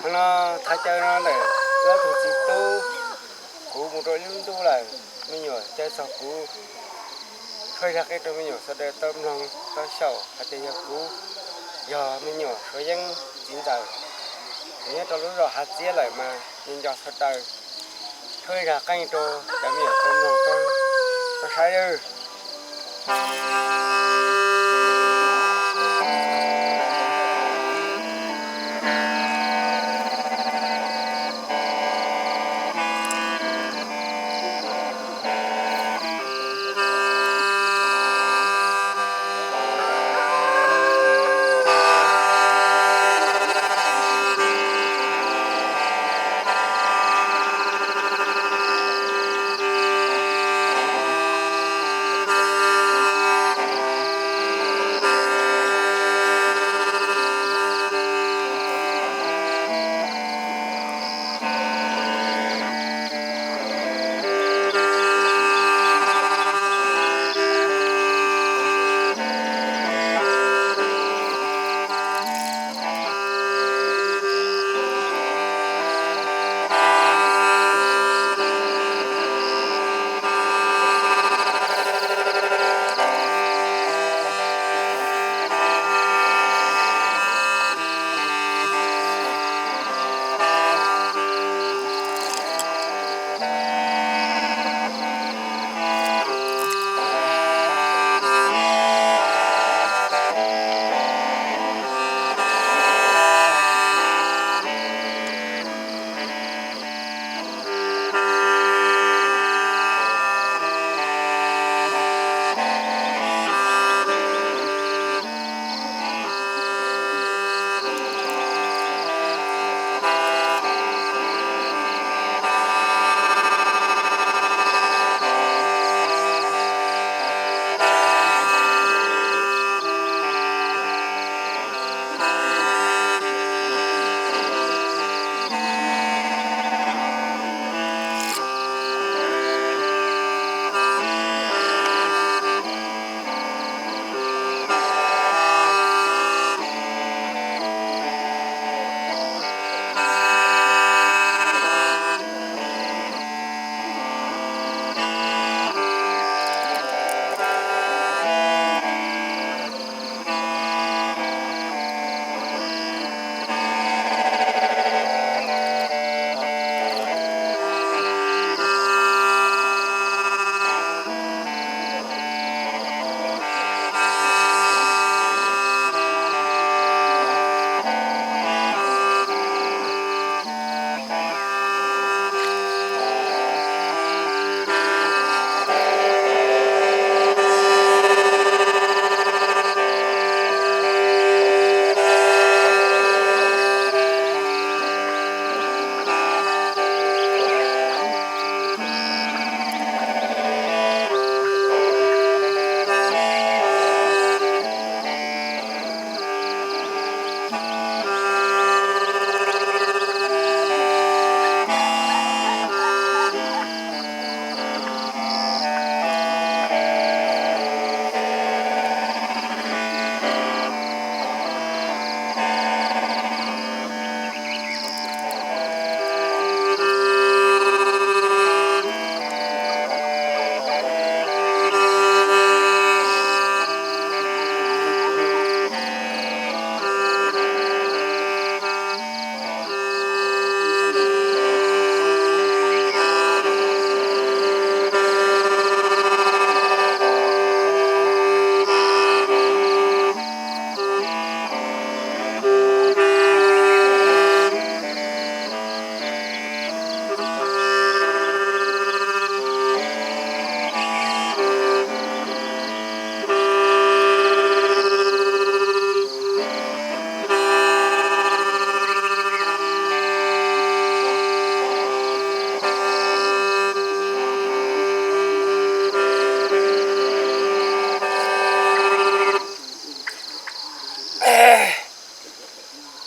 No, thov caw no ntawm ob tug txiv tub, kuv mus rau lub ntuj lawm, me nyuam caw txog kuv. Thov zaj qeej rau me nyuam sawv daws tau mloog tau xyaum hais tias yog kuv, yog me nyuam Suav Yeeb txiv ntxawm, nyob rau lub zos Hav Txiab lawm mas nco nco sawv daws. Thov zaj qeej rau cov me nyuam tau mloog tau saib.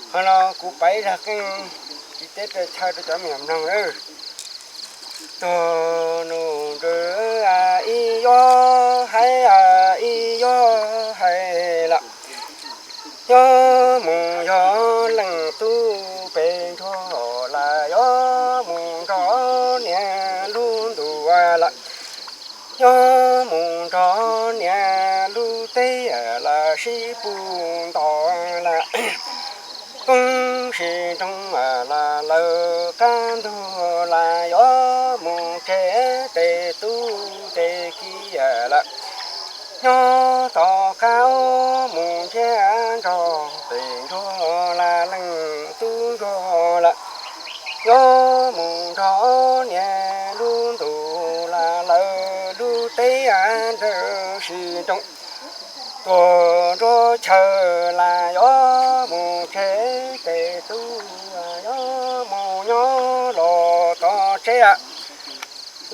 Qhov no kuv piav zaj qeej tsis teb rawv chaw rau cov me nyuam mloog lawm. Tuag nus nrws a ib yob hais a ib yob hais lawm. Nyob mus yog leej tub pes ntsuag las, yuav mus nrog niam lub ntuj las, yuav mus nrog niam lub teb las, sib pug nto las, poob sib nroo las, lawv qab ntug las, yuav mus tseg tej tub tej ki las. Nyob tom qab mus ntsiab nrog pes ntsuag las, leej tub ntsuag las, yuav mus nrog niam lub ntuj las, lawv lub teb nrawm sib nroo, tuag nruab chaw las, yuav mus tseg tej tub, yuav mus nyob los tom tsev.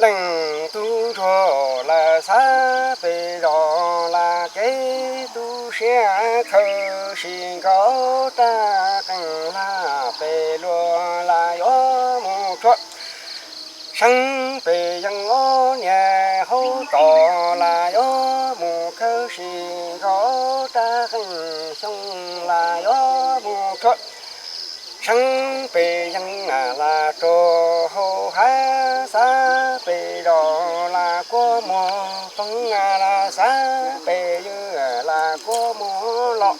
Leej tub ntsuag las, xav pes zos las, kev tu siab khaws sib nkaus rab qeej las, pes luag las, yuav mus tshuab seeb pes yees ob niag hauv tos las, yuav mus khawb sib nkaus rab qeej xyoo las, yuav mus tshuab seeb pes yees las, rau hauv hav xav pes zos las, kuab muag poob las, xav pes ywg las, kuab muag los.